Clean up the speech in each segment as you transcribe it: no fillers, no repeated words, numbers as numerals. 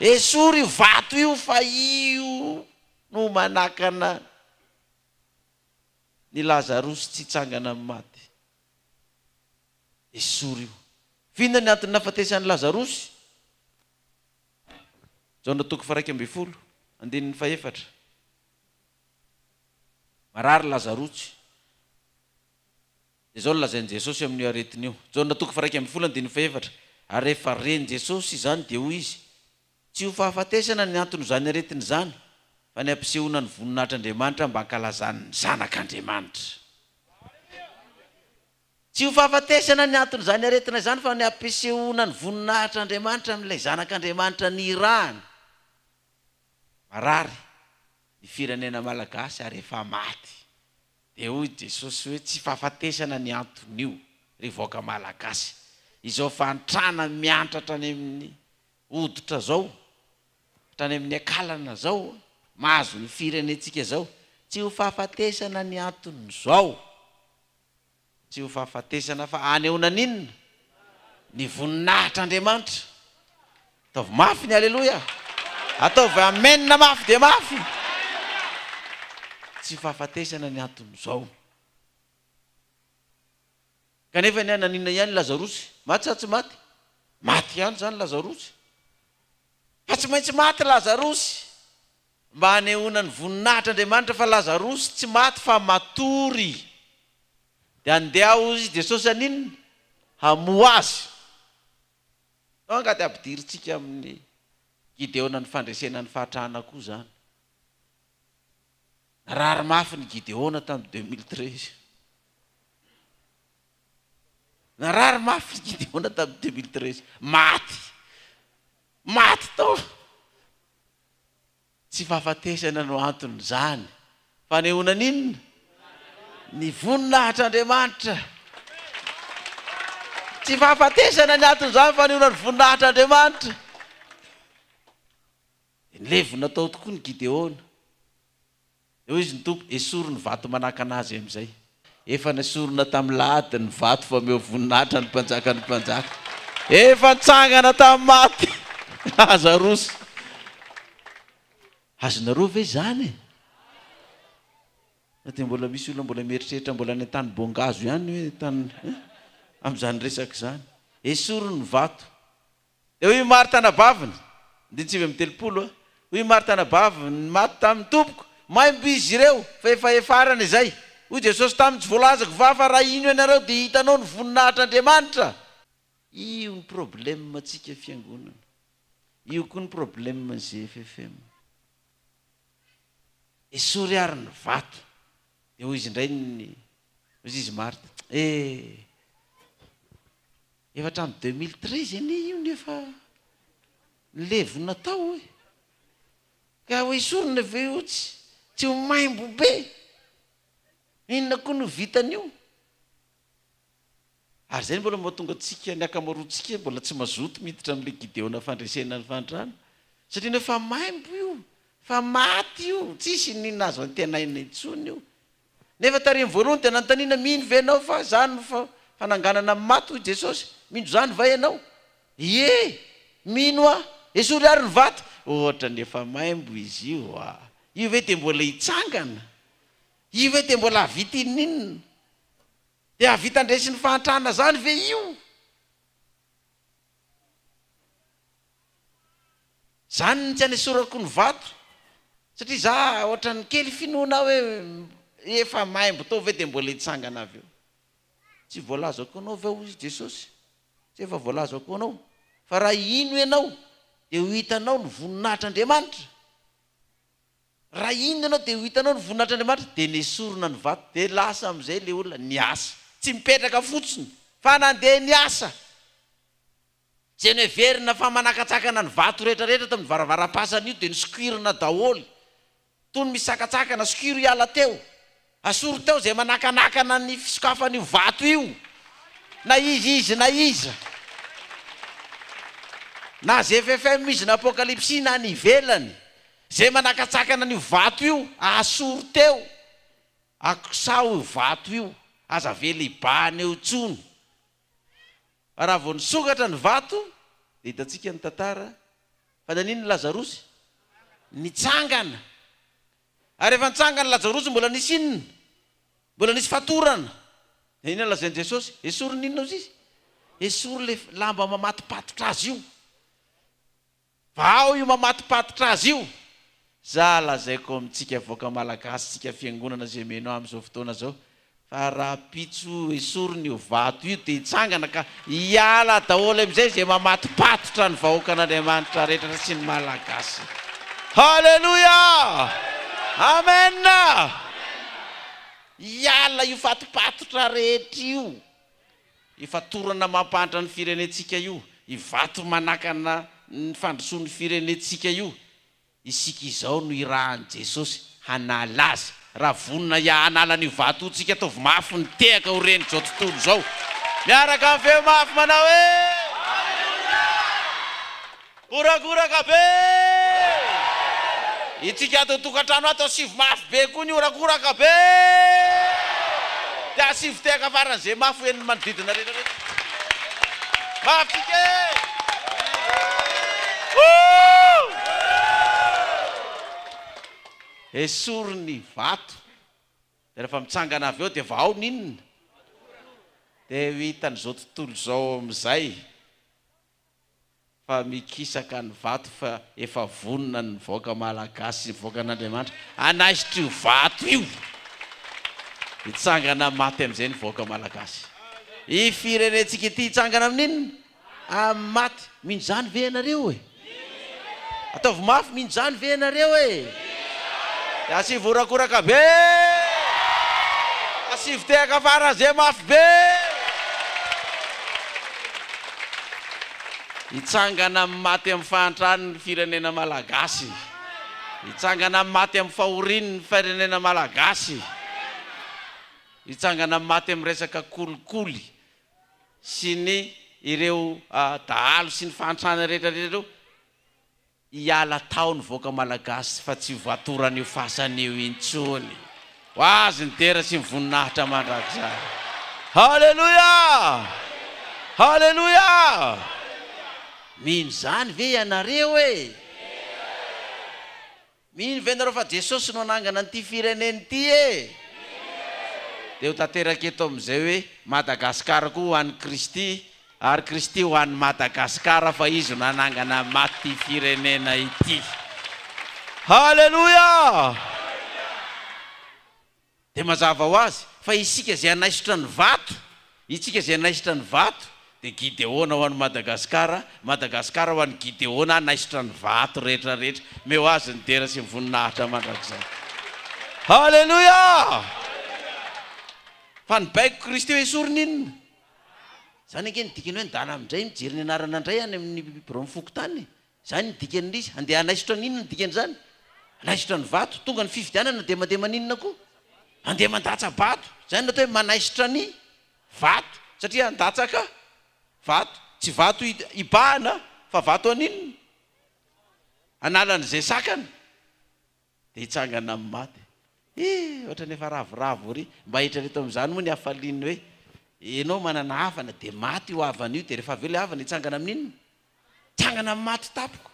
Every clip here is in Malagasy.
Esory io vato io fa io no manakana ny Lazarosy tsy hitsangana amin'ny maty. Esory io. F'inona ny antony nahafatesan'i Lazarosy? Jaona toko faha-11, andininy fahefatra. Marary Lazarotsy. Dia izao no lazain'i Jesosy amin'io aretina io. Jaona toko faha-11 andininy fahefatra, Ary rehefa ren'i Jesosy izany dia hoy Izy, Tsy ho fahafatesana ny anton'izany aretina izany, fa ny hampisehoana ny voninahitr'Andriamanitra mba hankalazany ny Zanak'Andriamanitra. Tsy ho fahafatesana ny anton'izany aretina izany, fa ny hampisehoana ny voninahitr'Andriamanitra amin'ilay Zanak'Andriamanitra nirahany. Marary ny firenena malagasy ary efa maty. Dia hoy Jesosy hoe tsy fahafatesana ny anton'io ry vahoaka malagasy. Izao fahantrana miantra hatrany amin'ny hoditra zao, hatrany amin'ny akalana zao, mahazo ny firenentsika zao. Tsy ho fahafatesana ny anton'izao. Tsy ho fahafatesana fa hanehoana ny inona? Ny voninahitr'Andriamanitra. Ataovy mafy ny Aleloia. Ataovy Amen mafy dia mafy. Tsy fahafatesana ny anton'izao. Kanefa anie naninona ihany Lazarosy? Maty sa tsy maty? Maty ihany izany Lazarosy. Fa tsy maintsy maty Lazarosy mba hanehoana ny voninahitr'Andriamanitra fa Lazarosy tsy maty fa matory. Dia andeha hozy Jesosy haninona? Hamoha azy. Ao angaha dia ampidirintsika amin'i Gideona ny fandresena ny fahatrana koa izany. Narary mafy ny Gideona tamin'ny 2013. Narary mafy i Gideona tamin'ny 2013. Maty. Maty tao. Tsy fahafatesana no anton'izany. Fanehoana ny inona? Ny voninahitr'Andriamanitra. Tsy fahafatesana ny anton'izany, fanehoana ny voninahitr'Andriamanitra. Dia nilevina tao tokoa ny Gideona. Dia hoy izy ny Tompo, Esory ny vato manakana azy amin'izay. Efa nesorina tamin'ny lahady ny vato fa omeo voninahitra ny Mpanjakan'ny mpanjaka. Efa nitsangana tamin'ny maty Lazarosy. Azonareo ve izany e? Na dia mbola misy olona mbola mieritreritra mbola any an-tany bongazo ihany hoe tany amin'izany resaka izany. Esory ny vato. Dia hoy i Marta anabaviny, andininy 39, hoy i Marta anabaviny maty taminy, Tompoko, maimbo izy ireo, fa efa hefarana izay. Hoy Jesosy taminy, Tsy voalazako va fa raha hino ianareo dia hitanao ny voninahitr'Andriamanitra? Io ny problème tsika fiangonana. Io koa ny problème ny GFFM. Esory ary ny vato. Dia hoy izy indray ny, hoy izy Marta, Eh! Efa hatramin'ny 2013 anie io no efa nilevina tao e! Ka ho esorina ve io tsy tsy ho maimbo be? Inona koa no vitan'io? Ary izay no mbola mahatonga antsika, ny ankamaroantsika mbola tsy mazoto miditra amin'ilay Gideona fandresena ny fahantrana. Satria ny efa maimbo io, efa maty io, tsisy n'inona azo antenaina intsony io. Nefa tary amin'ny voalohany dia nanontaniana, Mino ve ianao fa Izaho no fananganana amin'ny maty? Hoy Jesosy. Mino izany va ianao? Ie, mino aho. Esory àry ny vato. Ohatran'ny efa maimbo izy io a! Io ve dia mbola hitsangana? Io ve dia mbola hahavita inon'inona? Dia hahavita handresy ny fahantrana izany ve io? Zany no tsy anesorako ny vato satria za ohatran'ny kely finoana hoe efa maimbo tao ve dia mbola hitsangana avy eo. Tsy voalazako anao ve hoy Jesosy? Tsy efa voalazako anao fa raha hino ianao dia ho hitanao ny voninahitr'Andriamanitra. Raha hino ianao dia ho hitanao ny voninahitr'Andriamanitra. Dia nesorina ny vato dia lasa amin'izay ilay olona niasa. Tsy mipetraka fotsiny fa nandeha niasa. Izay noheverina fa manakatsakana ny vato rehetra rehetra tamin'ny varavaram-pasana io dia nosokirina daholo. Toy ny misakatsakana, sokiro hiala teo. Asory teo izay manakanakana ny fisokafan'io vato io. Na iza izy na iza. Na ZFFM izy na Apokalypsy na any ivelany. Izay manakatsakana an'io vato io, asory teo. Akosaho io vato io. Aza avela hibahana eo intsony. Fa raha vao nisokatra ny vato dia hitantsika ny tantara, Fa naninona Lazarosy? Nitsangana. Ary rehefa nitsangana Lazarosy mbola nisy inona? Mbola nisy fatorana. Dia inona lazain'i Jesosy? Esory ny inona hozy izy? Esory ilay lamba mamatopatotra azy io. Vahao io mamatopatotra azy io. Za lazaiko amintsika vahoaka malagasy, tsika fiangonana izay mino ahy amin'izao fotoana izao, fa rahampitso esorina io vato io dia hitsangana ka hiala daholo amin'izay izay mamatopatotra ny vahoakan'Andriamanitra rehetra sy ny malagasy. Haleloia! Amen! Hiala io fatopatotra rehetra io. Ifatorana mampahantra ny firenentsika io, ivato manakana ny fandrosoan'ny firenentsika io, isika izao no irahan'i Jesosy hanala azy. Raha vonona hanala an'io vato io tsika, ataovy mafy ny tehaka ho ren'izao tontolo izao miaraka amin'ny feo mafy manao hoe, Horakoraka be! Itsika ato an-tokantrano ato asivo mafy be koa ny horakoraka be! Dia asivo tehaka faran'izay mafy ho henon'ny manodidina rehetra rehetra. Mafy tsika e! Woo! Esory ny vato. Dia rehefa mitsangana avy eo dia vahao ny inona? Dia ho hitan'izao tontolo izao amin'izay. Fa mikisaka ny vato fa efa vonona ny vaoka malagasy sy ny vaokan'Andriamanitra hanaisotra io vato io. Hitsangana maty amin'izay ny vaoka malagasy. I firenentsika ity hitsangana amin'inona? Amin'ny maty. Mino izany ve ianareo e? Ataovy mafy, mino izany ve ianareo e? Dia asivo horakoraka be! Asivo tehaka faran'izay mafy be! Hitsangana amin'ny maty amin'ny fahantrany ny firenena malagasy. Hitsangana amin'ny maty amin'ny fahoriany ny firenena malagasy. Hitsangana amin'ny maty amin'ny resaka kolikoly sy ny ireo dahalo sy ny fahantrana rehetra rehetra ireo hiala tao ny vahoaka malagasy fa tsy ho vatoran'io fasana io intsony. Ho azy ny dera sy ny voninahitra mandrakizay. Haleloia! Haleloia! Mino izany ve ianareo e? Mino ve nareo fa Jesosy no hanangana an'ity firenena ity e? Dia ho tanteraka eto amin'izay hoe Madagascar koa ho an'i Kristy ary Kristy ho an'i Madagascar fa Izy no hanangana maty ity firenena ity. Haleloia! Dia mazava ho azy fa isika izay hanaisotra ny vato, itsika izay hanaisotra ny vato, dia Gideona ho an'i Madagasikara, Madagasikara ho an'i Gideona hanaisotra ny vato rehetra rehetra. Omeo azy ny dera sy ny voninahitra mandrakizay. Haleloia! Fa ny baiko Kristy hoe esorina inona? Izany ange ny dikany hoe ndana amindray mijery ny anarana indray any amin'ny biraon'ny fokontany e. Izany ny dikan'ilay izy. Handeha hanaisotra ny inona ny dikan'izany? Hanaisotra ny vato. Tonga ny fifidianana dia mandeha maninona koa? Handeha mandatsa-bato. Izany no atao hoe manaisotra ny vato. Satria handatsaka vato. Tsy vato hibahana fa vato haninona? Hanala an'izay sakana. Dia hitsangana amin'ny maty. Eh! Ohatran'ny efa ravoravo ery. Mba eritrereto amin'izany moa ny hafalian'ny hoe ianao manana havana dia maty io havana io dia rehefa avy eo ilay havana hitsangana amin'inona? Hitsangana amin'ny maty tampoka.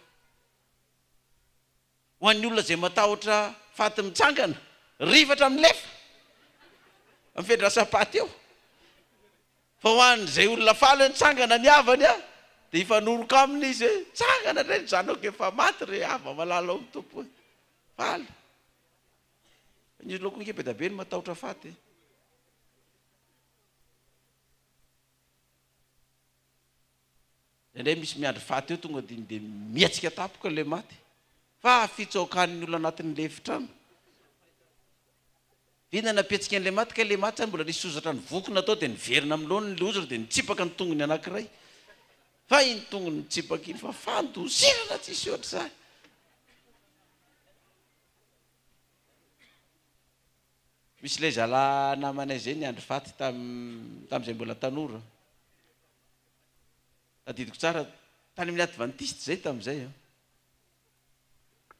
Ho an'ny olona izay matahotra faty mitsangana, rifatra milefa amin'ny fiandrasam-paty eo. Fa ho an'izay olona faly hoe nitsangana ny havany a, dia hifanoroka aminy izy hoe, nitsangana indray ny zanako efa maty re hava-malala ao amin'ny Tompo e. Faly. Fa ny olona koa ange be dia be no matahotra faty e. Indraindray misy miandry faty eo tonga dia dia mihetsika tampoka ilay maty. Fa fitsaokan'ny olona anatin'ilay efitrano. Inona nampihetsika an'ilay maty kay ilay maty zany mbola nisy hozatra nivokona tao dia niverina amin'ny laoniny ilay hozatra dia nitsipaka ny tongony anankiray. Fa iny tongony nitsipaka iny fa fandosirana tsisy ohatr'izany. Misy ilay zalahy namanay izay niandry faty tam tamin'izay mbola tanora. Tadidiko tsara tany amin'ny advantiste izay tamin'izay an.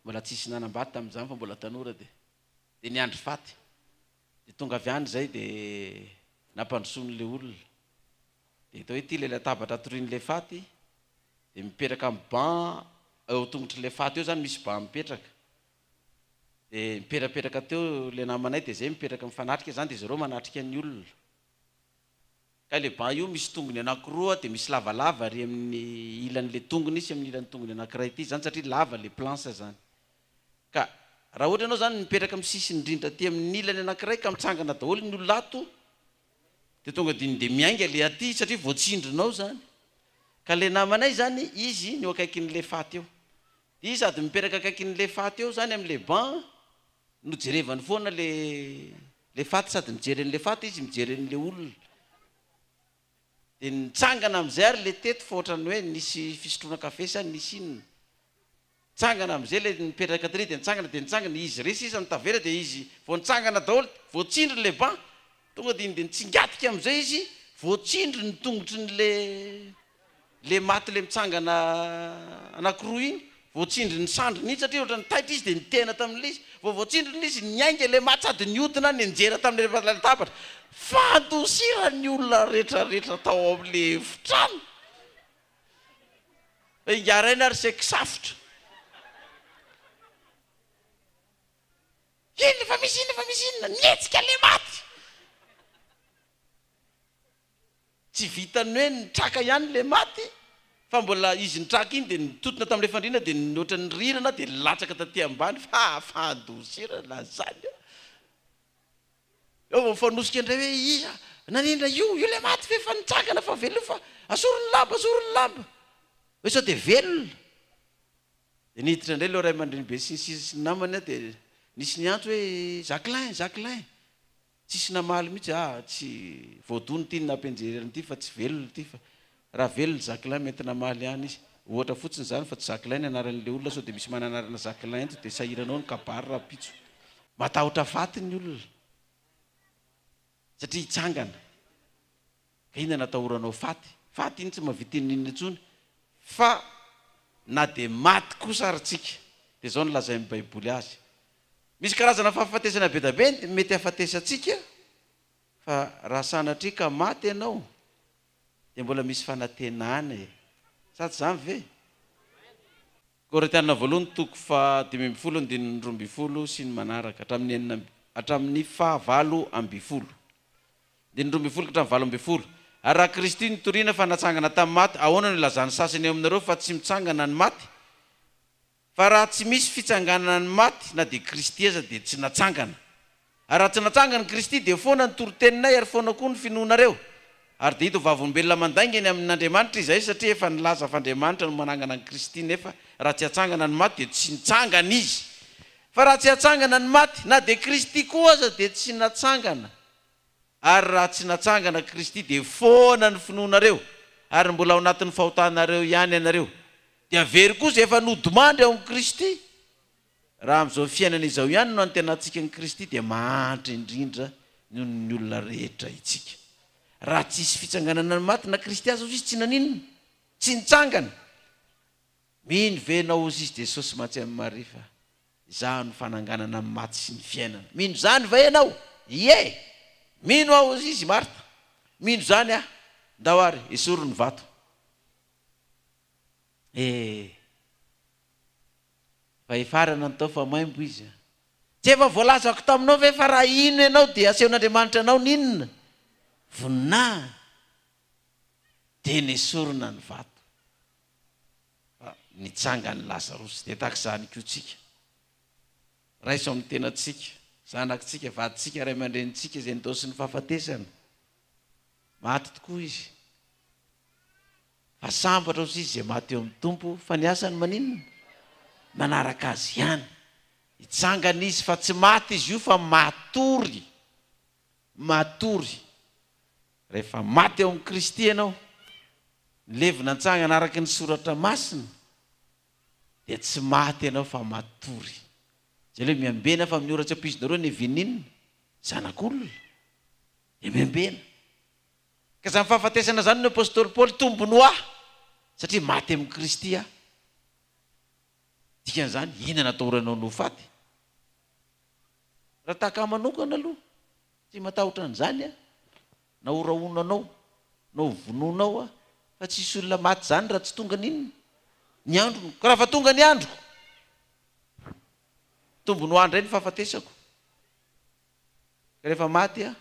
Mbola tsisy nanambady tamin'izany fa mbola tanora dia. Dia niandry faty. Dia tonga avy any izay dia nampandrosoan'ilay olona. Dia atao hoe ity ilay latabatra atorian'ilay faty, dia mipetraka amin'ny banc Eo tongotr'ilay faty eo zany misy banc mipetraka. Dia mipetrapetraka teo ilay namanay dia zay mipetraka mifanatrika zany dia zareo manatrika ny olona. Ka ilay banc io misy tongony anakiroa dia misy lavalava ary amin'ny ilan'ilay tongony sy amin'ny ilan'ny tongony anakiray ity zany satria lava ilay planche zany. Ka raha ohatra ianao zany mipetraka amin'ny sisiny indrindra aty amin'ny ilany anakiray ka mitsangana daholo ny olona ato dia tonga dia dia miainga ilay aty satria voatsindrinao zany. Ka ilay namanay zany izy no eo akaikin'ilay faty eo. Dia izy sady mipetraka akaikin'ilay faty eo zany amin'ilay banc no jerevany foana le le faty sady mijery an'ilay faty izy mijery an'ilay olona. Dia nitsangana amin'izay ary le teto fa ohatran'ny hoe nisy fisotroana kafe sa nisy inona. Nitsangana amin'izay le nipetraka tery dia nitsangana dia nitsangana, izy re sisa no tavela dia izy vao nitsangana daholo, voatsindriny le banc, tonga dia dia nitsingatika amin'izay izy, voatsindry ny tongotry ny le Le maty le mitsangana anakiroa iny, voatsindrin'ny sandriny iny satria ohatran'ny taitra izy dia nitehina tamin'ilay izy, vao voatsindriny ilay izy niainga ilay maty sady nihodina nianjera tamin'ilay latabatra. Fandosiran'ny olona retraretra tao amin'ilay efitrano. Fa ingahy rainy ary saiky safotra. Inona fa misy inona fa misy inona, nihetsika ilay maty. Tsy vitan'ny hoe nitraka ihany ilay maty fa mbola izy nitraka iny dia nitotona tamin'ilay fandriana dia ohatran'ny nirirana dia nilatsaka taty ambany fa fandosirana zany a! Eo vao mifanosika indray hoe iza naninona io, io ilay maty ve fa nitsangana fa velona io fa asory ny lamba, asory ny lamba. Hoe sao dia velona. Dia niditra indray ilay ray aman-drenibe sy ny sisa sy ny namany dia nisy niantso hoe Jacquelin, Jacquelin. Tsisy namaly mihitsy ah tsy voadona ity ny nampianjery an'ity fa tsy velona ity fa raha velona Jacquelin mety namaly ihany izy. Ohatra fotsiny izany fa tsy Jacquelin ny anaran'ilay olona sao dia misy mananarana Jacquelin eto dia sahirana ao ny kabary rahampitso. Matahotra faty ny olona satria hitsangana. Ka inona no atahoranao faty? Faty iny tsy mahavita inon'inona intsony fa na dia maty kosa ary tsika dia izao no lazain'ny baiboly azy Misy karazana fahafatesana be da be mety hahafatesantsika fa raha sanatria ka maty ianao dia mbola misy fanantenana e! Sa tsy izany ve? Korintiana voalohany toko faha 15 andininy 12 sy ny manaraka hatramin'ny enina hatramin'ny faha 18. Andininy 12 ka hatramin'ny 18. Ary raha Kristy nitoriana fa natsangana tamin'ny maty, ahoana no ilazan'ny sasany eo aminareo fa tsy mitsangana ny maty? Fa raha tsy misy fitsanganana ny maty, na dia Kristy aza dia tsy natsangana. Ary raha tsy natsangana Kristy, dia foana ny toriteninay ary foana koa ny finoanareo. Ary dia hita ho vavolombelona mandainga ny amin' Andriamanitra izahay, satria efa nilaza fa Andriamanitra no manangana an'i Kristy, nefa raha tsy atsangana ny maty, dia tsy nitsangana Izy. Fa raha tsy atsangana ny maty, na dia Kristy koa aza dia tsy natsangana. Ary raha tsy natsangana Kristy dia foana ny finoanareo, ary mbola ao anatin'ny fahotanareo ihany ianareo. Dia very koa izay efa nodimandry ao amin'i Kristy. Raha amin'izao fiainana izao ihany no antenantsika an'i Kristy dia mahantra indrindra noho ny olona rehetra itsika. Raha tsy hisy fitsanganana ny maty na Kristy aza hozy izy tsy naninona? Tsy nitsangana. Mino ve ianao hozy izy Jesosy mantsy amin'i Maria fa Izaho no fananganana ny maty sy ny fiainana. Mino izany va ianao? Ie! Mino aho, hoy izy, Marta. Mino izany aho. Ndao àry, esory ny vato. Eh! Fa hifarana ny tao fa maimbo izy an! Tsy efa voalazako taminao ve fa raha hino ianao dia asehon'Andriamanitra anao ny inona? Voninahiny. Dia nesorina ny vato. Fa nitsangany Lazarosy. Dia tahaka izany koa tsika. Raiso amin'ny tenantsika, zanakitsika, vadintsika, ray aman-drenintsika izay nindaosin'ny fahafatesana. Maty tokoa izy. Fa sambatra ozy izy izay maty eo amin'ny Tompo, fa ny asany maninona? Manaraka azy ihany. Hitsangana izy fa tsy maty izy io fa matory. Matory. Rehefa maty ao amin'i Kristy ianao, nilevina nitsangana araka ny Soratra Masina, dia tsy maty ianao fa matory. Izay ilay hoe miambena fa amin'ny ora tsy ampoizinareo ny hevian'inona? Zanak'olona. Dia miambena. Ka izany fahafatesana izany ny apostoly Paoly tombony ho ahy, satria maty amin'i Kristy aho. Dikan'izany, inona no atahoranao ny ho faty? Raha tahaka ahy manokana aloha, tsy matahotra an'izany aho, na ho rahonanao, na ho vonoinao aho, fa tsy hisy olona maty izany raha tsy tonga ny inona? Ny androny. Ka raha fa tonga ny androko, tombony ho ahy indray ny fahafatesako. Ka rehefa maty aho,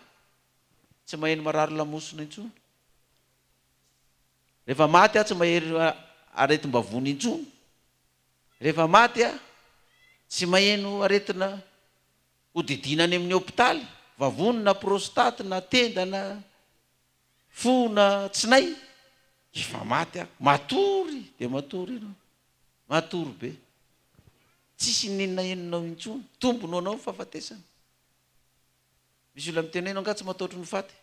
tsy maheno marary lamosina intsony. Rehefa maty aho, tsy mahery aretim-bavony intsony. Rehefa maty aho, tsy maheno aretina hodidiana any amin'ny hopitaly, vavony na prostate na tenda na fo na tsinay. Efa maty aho. Matory dia matory ianao. Matory be. Tsisy n'inona henonao intsony. Tombony ho anao ny fahafatesana. Misy olona miteny hoe ianao angaha tsy matahotra ny faty?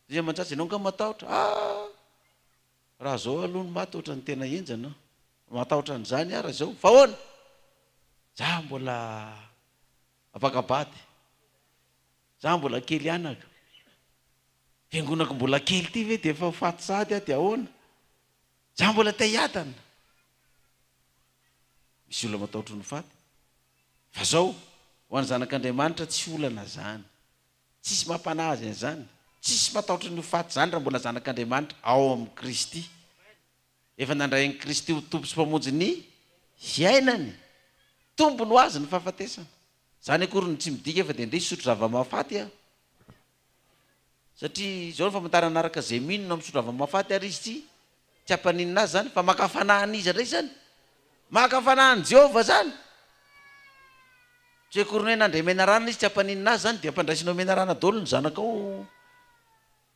Iza mantsatsa ianao angaha matahotra? Ah! Raha zao aloha ny maty ohatran'ny tena henjana an! Matahotra an'izany aho raha izao. Fa ahoana? Za mbola afaka-bady. Za mbola kely anaka. Fiangonako mbola kely ity ve dia efa ho faty sahady aho dia ahoana? Za mbola te hiadana. Misy olona matahotra ny ho faty. Fa zao, ho an'ny zanak'Andriamanitra tsy olana zany. Tsisy mampanahy azy an'izany. Tsisy matahotra ny ho faty izany raha mbola zanak'Andriamanitra ao amin'i Kristy. Efa nandray an'i Kristy ho Tompo sy Mpamonjy ny fiainany. Tombony ho azy ny fahafatesana. Izany akory no tsy midika fa dia ndeha hisotro zava-mahafaty aho. Satria izao ny famantarana araka izay mino na misotro zava-mahafaty ary izy tsy tsy hampaninona azy izany fa maka fanahy an'iza indray izany? Maka fanahy an'i Jehovah izany! Tsy hoe akory ny hoe nandray menarana izy tsy hampaninona azy izany dia ampandraisinao menarana daholo ny zanakao.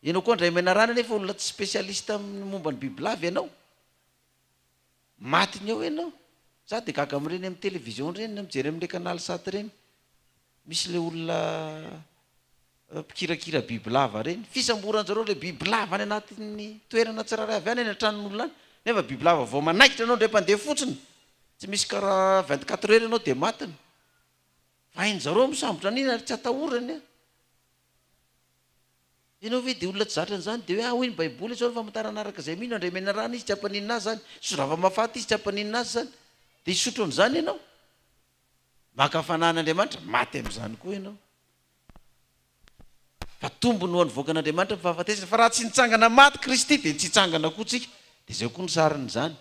Ianao koa handray menarana nefa olona tsy spécialiste amin'ny momba ny bibilava ianao. Matiny eo ianao. Za dia gaga amin'ireny amin'ny télévision ireny na mijery amin'ilay canal sat ireny. Misy ilay olona mpikirakira bibilava ireny. Fisamboran-jareo ilay bibilava any anatin'ny toerana tsirairay avy any, any an-tranon'olona any. Nefa bibilava vao manaikitra anao indray mpandeha fotsiny. Tsy misy karaha 24 heures ianao dia matiny. Fa hain-jareo misambotra an'iny ary tsy atahorany an. Ianao ve dia olona tsy zatra an'izany dia hoe ah hoy ny baiboly izao ny famantarana araka izay mino handray menarana izy tsy hampaninona azy izany, zava-mahafaty izy tsy hampaninona azy izany. Dia hisotro an'izany ianao? Maka fanahy an'Andriamanitra, maty amin'izany koa ianao. Fa tombony ho an'ny vahoakan'Andriamanitra ny fahafatesana. Fa raha tsy nitsangana maty Kristy dia tsy hitsangana koa tsika. Dia izay koa ny sarin'izany.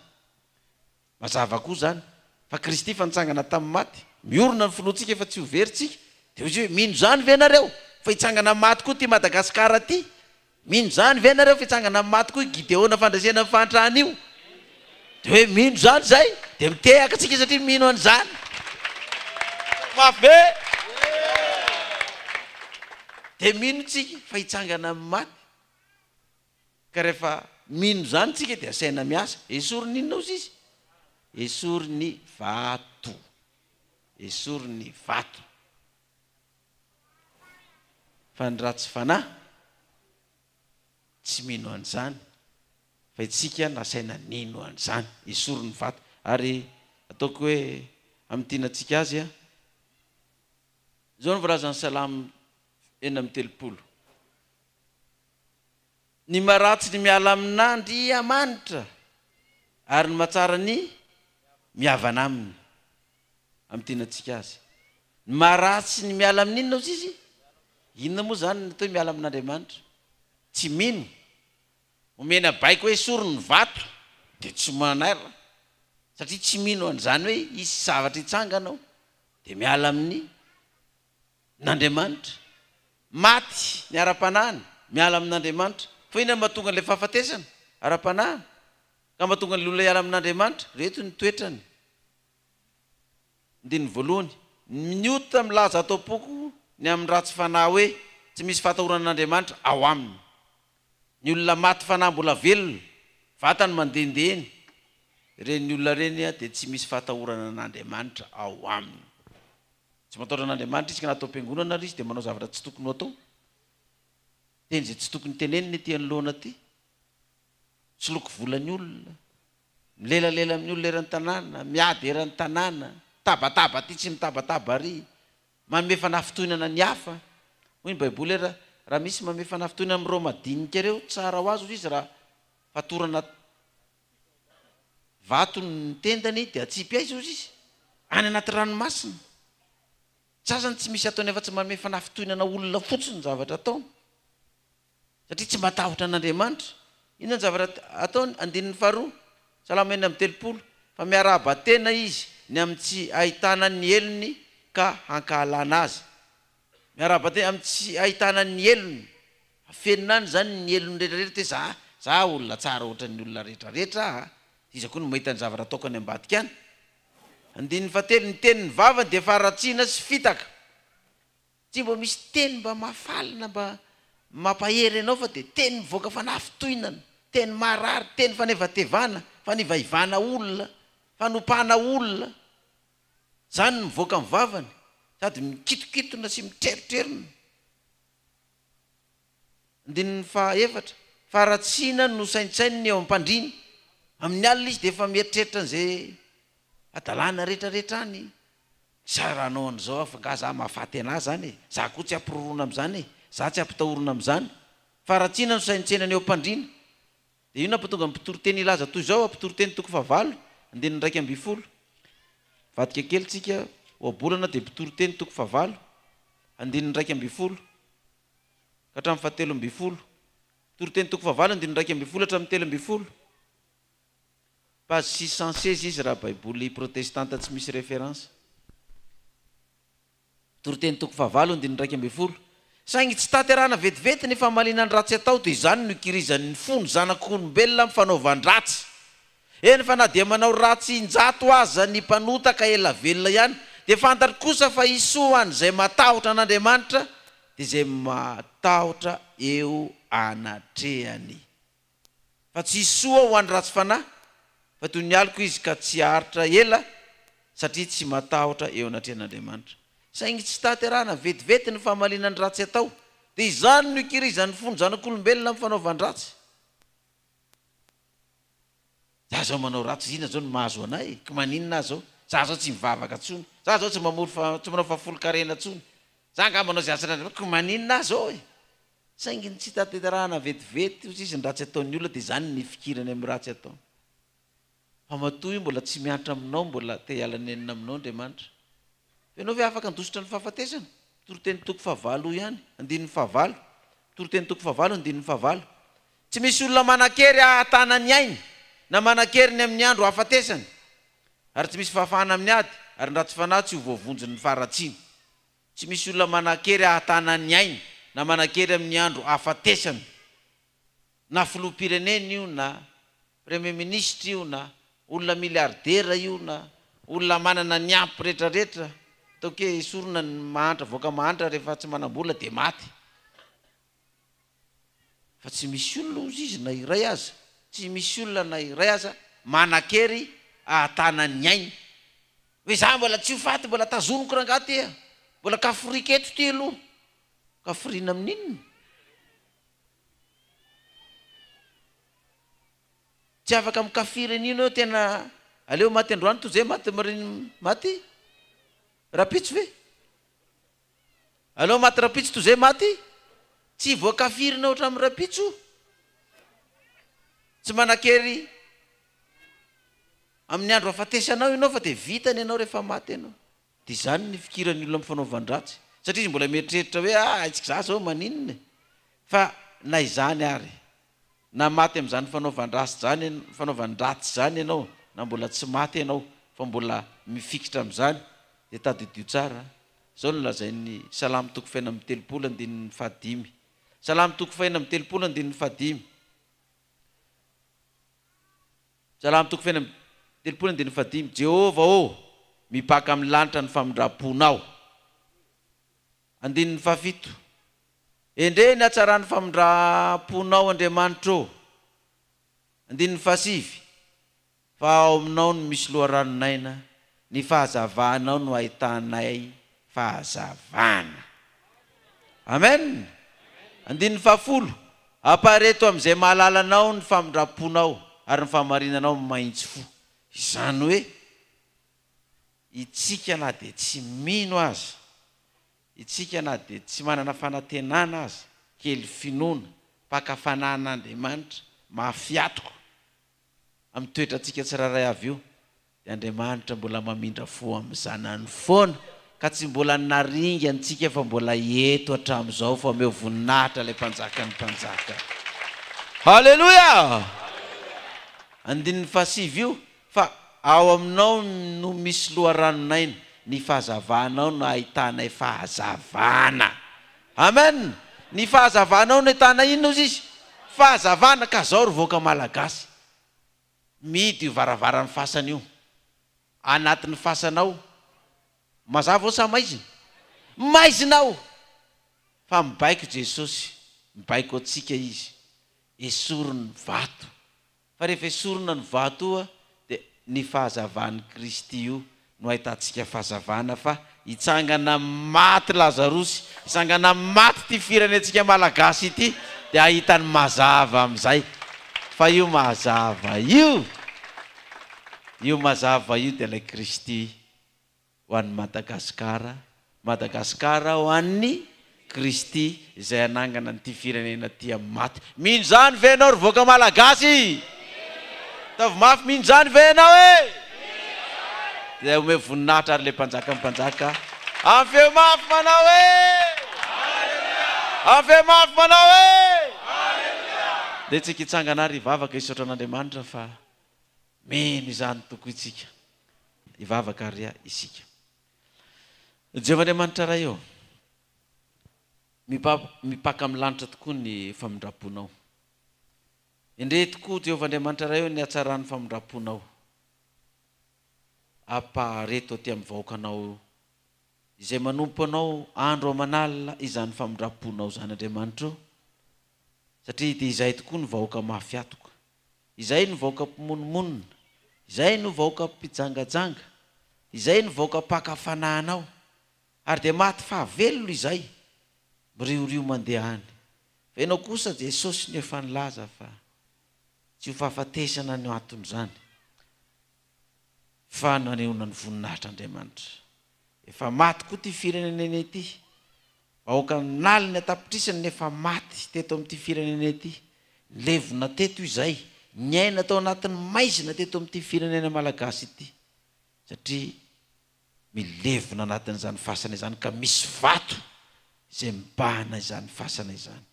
Mazava koa izany fa Kristy efa nitsangana tamin'ny maty. Miorina ny finoantsika fa tsy ho very tsika. Dia hoy izy hoe, mino izany ve nareo fa hitsangana amin'ny maty koa ity Madagasikara ity? Mino izany ve nareo fa hitsangana amin'ny maty koa i Gideona fandresena ny fahantrana io? Dia hoe mino izany izay? Dia mitehaka tsika satria mino an'izany. Mafy be! Dia mino tsika fa hitsangana amin'ny maty. Ka rehefa mino izany tsika dia asaina miasa. Esory ny inona ozy izy? Esory ny vato. Esory ny vato. Fa ny ratsy fanahy tsy mino an'izany. Fa itsika nasaina nino an'izany. Esory ny vato. Ary ataoko hoe hamintinantsika azy an. Izao no voalazan'ny Salamo 36. Ny maharatsy ny miala amin'Andriamanitra, ary ny mahatsara ny mihavana aminy. Amintinantsika azy. Ny maharatsy ny miala amin'inona hozy izy? Inona moa izany ny atao hoe miala amin'Andriamanitra? Tsy mino. Omena baiko hoe esory ny vato, dia tsy manaira, satria tsy mino an'izany hoe hisy zavatra hitsangana ao, dia miala amin'ny. N'Andriamanitra. Maty ny ara-panahiny, miala amin'Andriamanitra. Fa inona no mahatonga an'ilay fahafatesana ara-panahy ka mahatonga an'ilay olona hiala amin'Andriamanitra? Ireto ny toetrany. Andininy voalohany, Ny ota milaza ato am-poko ny amin'ny ratsy fanahy hoe, Tsy misy fahatahorana an'Andriamanitra ao aminy. Ny olona maty fanahy mbola velona, vatany mandehandeha eny, ireny olona ireny dia tsy misy fahatahorana an'Andriamanitra ao aminy. Tsy matahotra an'Andriamanitra izy ka na ato am-piangonana ary izy dia manao zavatra tsy tokony ho atao. Teny izay tsy tokony tenenina ety anoloana aty. Misoloky vola ny olona, milelalela amin'ny olona eran'ny tanàna, miady eran'ny tanàna, mitabataba aty tsy mitabataba ary, manome fanafintohinana ny hafa. Hoy ny Baiboly hoe raha misy manome fanafintohinana amin'ireo madinika ireo, tsara ho azy hoy izy raha fatorana Vato ny tendany dia atsipy aiza ozy izy? Any anaty ranomasina. Sasany tsy misy ataony afa-tsy manome fanafintohinana olona fotsiny ny zavatra ataony. Satria tsy matahotra an'Andriamanitra. Inona ny zavatra ataony? Andininy faharoa, Salamo 36. Fa miarahaba tena izy ny amin'ny tsy ahitana ny helony ka hankahalana azy. Miarahaba tena amin'ny tsy ahitana ny helony. Afenina any izany ny helony rehetra rehetra hoe za za olona tsara ohatran'ny olona rehetra rehetra a! Iza koa no mahita ny zavatra ataoko any ambadika any? Andininy fahatelo, Ny tenin'ny vavany dia faharatsiana sy fitaka. Tsy mba misy teny mba mahafaly na mba mampahery anao fa dia teny mivoaka fanafintohinana, teny maharary, teny fanevatevana, fanivaivana olona, fanompana olona. Izany no mivoaka amin'ny vavany, sady mikitonkitona sy mitrerontrerona. Andininy fahaefatra, Faharatsiana no saintsaininy eo am-pandriana. Amin'ny alina izy dia efa mieritreritra an'izay hadalana rehetrarehetra any. Za raha hanao an'izao aho fa nga za mahafaty anah zany e! Za koa tsy ampiroroana amin'izany e! Za tsy ampitahorina amin'izany. Faharatsiana no saintsainany eo am-pandriana. Dia io nampatonga ny mpitoriteny hilaza toy izao, Mpitoriteny toko fahavalo, andininy 11. Mivadika kely tsika, ohabolana dia Mpitoriteny toko fahavalo, andininy 11 ka hatramin'ny fahatelo ambin'ny folo. Mpitoriteny toko fahavalo, andininy 11 hatramin'ny 13. Page 616 izy raha baiboly protestanta tsy misy référence. Toriteny toko fahavalo andininy 11. Saingy tsy tanterahana vetivety ny famaliana ny ratsy atao, dia izany no ikirizan'ny fo ny zanak'olombelona amin'ny fanaovan-dratsy. Eny fa na dia manao ratsy injato aza ny mpanota ka ela velona ihany, dia fantany kosa fa hisy soa ho an'izay matahotra an'Andriamanitra, dia izay matahotra eo anatrehany. Fa tsy hisy soa ho an'ny ratsy fanahy, fa toy ny aloka izy ka tsy haharitra ela, satria tsy matahotra eo anatrehan'Andriamanitra. Saingy tsy tanterahana vetivety ny famaliana ny ratsy atao, dia izany no ikirizan'ny fon'ny zanak'olombelona amin'ny fanaovan-dratsy. Za zao manao ratsy, inona zao no mahazo anay e? Ko maninona aho zao? Za zao tsy mivavaka tsony, za zao tsy mamory fa tsy manao fahafolonkarena tsony, za angaha manao izay asan'Andriamanitra, ko maninona aho zao e? Saingy ny tsy tanterahana vetivety hozy izy ny ratsy ataon'ny olona dia izany ny nifikirany amin'ny ratsy ataony. Fa matoa io mbola tsy miantra aminao, mbola te hiala nenina aminao Andriamanitra. Fa ianao ve afaka handositra ny fahafatesana? Toriteny toko fahavalo ihany, andininy fahavalo. Toriteny toko fahavalo, andininy fahavalo. Tsy misy olona manan-kery hahatana ny ainy, na manan-kery ny amin'ny andro hahafatesany. Ary tsy misy fahafahana amin'ny ady, ary ny ratsy fanahy tsy ho voavonjin'ny faharatsiana. Tsy misy olona manan-kery hahatana ny ainy, na manan-kery amin'ny andro hahafatesany. Na filoham-pirenena io na premier ministre io na olona milliardaire io na olona manana ny ampy retraretra, ataoko hoe esorina ny mahantra avoaka mahantra rehefa tsy manam-bola dia maty. Fa tsy misy olona hozy izy na iray aza, tsy misy olona na iray aza manan-kery ahatana ny ainy. Hoe za mbola tsy ho faty, mbola tazoniko rangaha ty a! Mbola kafiriko eto ty aloha. Kafirina amin'inona? Tsy afaka mikafiry an'io ianao tena aleo maty androany toy izay maty maty rahampitso ve? Aleo maty rahampitso toy izay maty tsy voakafirinao hatramin'ny rahampitso. Tsy manan-kery amin'ny andro hahafatesanao ianao fa dia vitany ianao rehefa maty ianao. Dia izany ny fikiran'ny olona amin'ny fanaovan-dratsy. Satria izy mbola mieritreritra hoe ah aitsiky za zao maninona e. Fa na izany ary, na maty amin'izany fanaovan-dratsy izany fanaovan-dratsy izany ianao, na mbola tsy maty ianao fa mbola mifikitra amin'izany, dia tadidio tsara, izao no lazain'ny Salamo toko fahenina amby telopolo andininy fahadimy. Salamo toko fahenina amby telopolo andininy fahadimy. Salamo toko fahenina amby telopolo andininy fahadimy Jehovah ô, mipaka amin'ny lanitra ny famindram-ponao. Andininy fahafito Endrey ny hatsaran'ny famindram-ponao, Andriamanitra ô. Andininy fahasivy Fa ao aminao no misy loharanon'aina, ny fahazavanao no ahitanay fahazavana. Amen! Andininy fahafolo, Apareto amin'izay mahalala Anao ny famindram-ponao ary ny fahamarinanao mahitsy fo. Izany hoe, itsika na dia tsy mino aza, itsika na dia tsy manana fanantenana aza, kely finoana, mpaka fanahy an'Andriamanitra, mafy atoka, amin'ny toetrantsika tsirairay avy io dia Andriamanitra mbola mamindra fo amin'ny zanany foana ka tsy mbola naringa antsika fa mbola eto hatramin'izao fa omeo voninahitra ilay mpanjakan'ny mpanjaka. Haleloia! Andininy fahasivy io fa. ao aminao no misy loharanon'aina, ny fahazavanao no ahitanay fahazavana. Amen! Ny fahazavanao no ahitanay inona ozy izy? Fahazavana, ka zao ry vahoaka malagasy, mihidy io varavaran'ny fasana io, anatin'ny fasana ao, mazava ao sa maizina? Maizina ao! Fa mibaiko Jesosy, mibaiko antsika Izy, esory ny vato. Fa rehefa esorina ny vato io dia ny fahazavan'i Kristy io no ahitantsika fahazavana fa hitsangana maty Lazarosy, hitsangana maty ity firenentsika Malagasy ity dia hahita ny mazava amin'izay. Fa io mazava io, io mazava io dia ilay Kristy. ho an'i Madagasikara, Madagasikara ho an'i Kristy izay hanangana an'ity firenena ity amin'ny maty. Mino izany ve ianao ry vahoaka Malagasy? Ataovy mafy, mino izany ve ianao e? Dia omeo voninahitra ary ilay Mpanjakan'ny mpanjaka amin'ny feo mafy manao hoe! Amin'ny feo mafy manao hoe! Dia tsika hitsangana ary hivavaka hisaotra an'Andriamanitra fa mino izany tokoa isika. Hivavaka àry isika. Jehovah Andriamanitra Ray ô, mipaka amin'ny lanitra tokoa ny famindram-ponao. Endrey tokoa, Jehovah Andriamanitra Ray ô, ny hatsaran'ny famindram-ponao. Ampahareto aty amin'ny vahoakanao izay manompo Anao andro aman'alina izany famindram-ponao izany, Andriamanitra ô, satria dia izahay tokoa no vahoaka mafy hatoka. Izay no vahoaka mpimonomonona, izay no vahoaka mpijangajanga, izay no vahoaka mpaka fanahy anao, ary dia maty fahavelona izay, miriorio mandeha any. Fa ianao kosa Jesosy no efa nilaza fa tsy ho fahafatesana no anton'izany, fa nanehoana ny voninahitr'Andriamanitra. Efa maty koa ity firenena ity, Vahoaka an'aliny an-tapitrisany nefa maty teto amin'ity firenena ity. Nilevina teto izay, niaina tao anatin'ny maizina teto amin'ity firenena malagasy ity. Satria milevina anatin'izany fasana izany ka misy vato izay mibahana izany fasana izany.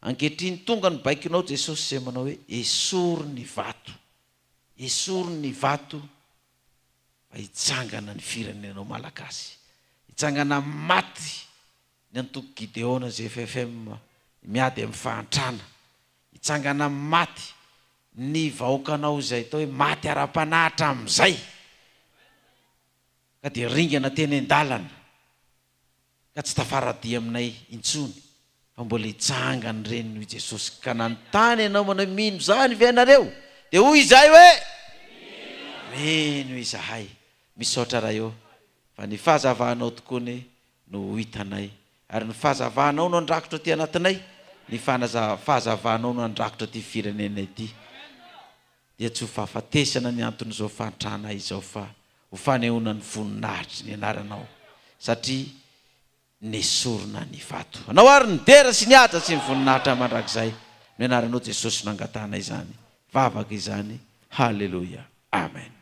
Ankehitriny tonga ny baikonao Jesosy izay manao hoe esory ny vato. Esory ny vato fa hitsangana ny firenenao malagasy. Hitsangana maty ny antoko Gideona GFFM miady amin'ny fahantrana. Hitsangana maty ny vahoakanao izay atao hoe maty ara-panahy hatramin'izay ka dia ringana teny an-dalana. ka tsy tafara-dia aminay intsony fa mbola hitsangana ireny hoy Jesosy ka nanontany ianao manao hoe mino izany ve ianareo? Dia hoy izahay hoe mino izahay. Misaotra Ray ô fa ny fahazavanao tokoa anie no ho hitanay ary ny fahazavanao no handrakotra aty anatinay, ny fahazavanao no handrakotra ity firenena ity. Dia tsy ho fahafatesana ny anton'izao fahantrana izao fa ho fanehoana ny voninahitry ny anaranao satria nesorina ny vato. Anao ary ny dera sy ny haja sy ny voninahitra mandrakizay no anaranao Jesosy no angatahana izany vavaka izany haleloia amen.